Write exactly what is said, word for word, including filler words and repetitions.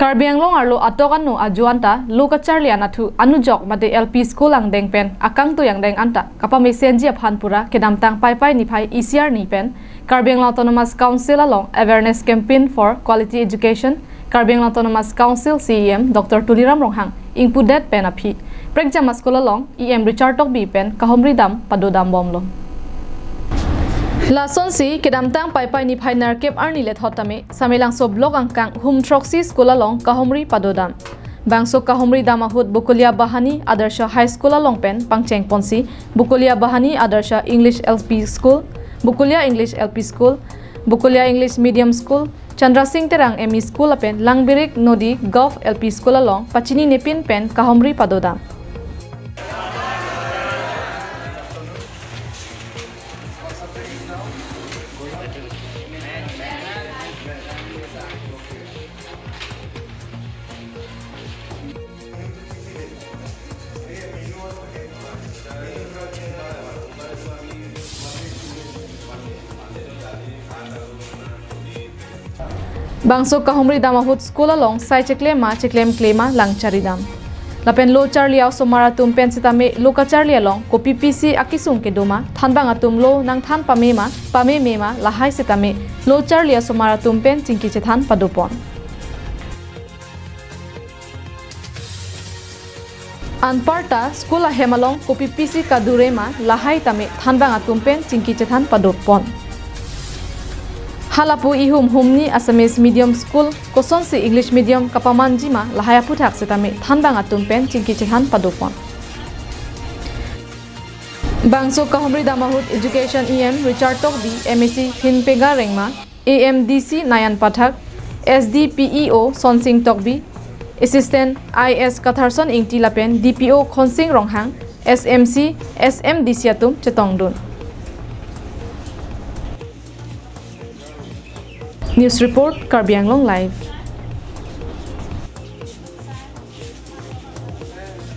Karbi Anglong arlo atok ano ajo anta lo kacharli anatthu anujok mate L P school angdeng pen akangtui angdeng anta kapamesenji aphan pura kedamtang Paipai niphai isi arni pen Karbi Anglong Autonomous Council along Awareness Campaign for Quality Education, Karbi Anglong Autonomous Council C E M Doctor Tuliram Ronghang ingpudet pen aphi Prekjama School along E M Richard Tokbi pen kahumri dam padodam bomlo. Lasonsi kedamtang Paipai niphai nerkep arni lethot tame Samelangso Block angkang Humthroksi School along kahumri padodam. Bangso kahumri dam ahut Bokolia Bahani Adarsha High School along pen pangcheng ponsi Bokolia Bahani Adarsha English L P School, Bokolia English L P School, Bokolia English Medium School, Chandra Singh Terang M E School lapen Langbirik Nodi Govt L P School along pachini nepin pen kahumri padodam. Bangso kahumri dam ahut school along sai cheklem ma cheklem kle ma lang charidam. Lapen lo charli a-osomar atum pen setame lo kacharli along kopi pisi akisung kedo ma, thanbang atum lo nangthan pame ma, pameme ma, lahai setame lo charli a-osomar atum pen chingki chethan padopon. Anparta school ahem along kopi pisi kadure ma lahai tame thanbang atum pen chingki chethan padopon. Halapu ihum humni Assamese medium school kosonsi English medium kapamanji ma lahai aphuthak setame thanbang atum pen chingki chethan padopon. Bangso kahumri dam ahut Education E M Richard Tokbi, M A C Hinpega Rengma, A M D C Nayan Pathak, S D P E O Sonsing Tokbi, Assistant I S Katharson Ingti lapen D P O Khonsing Ronghang, S M C, S M D C atum chetongdun. News report, Karbi Anglong Live.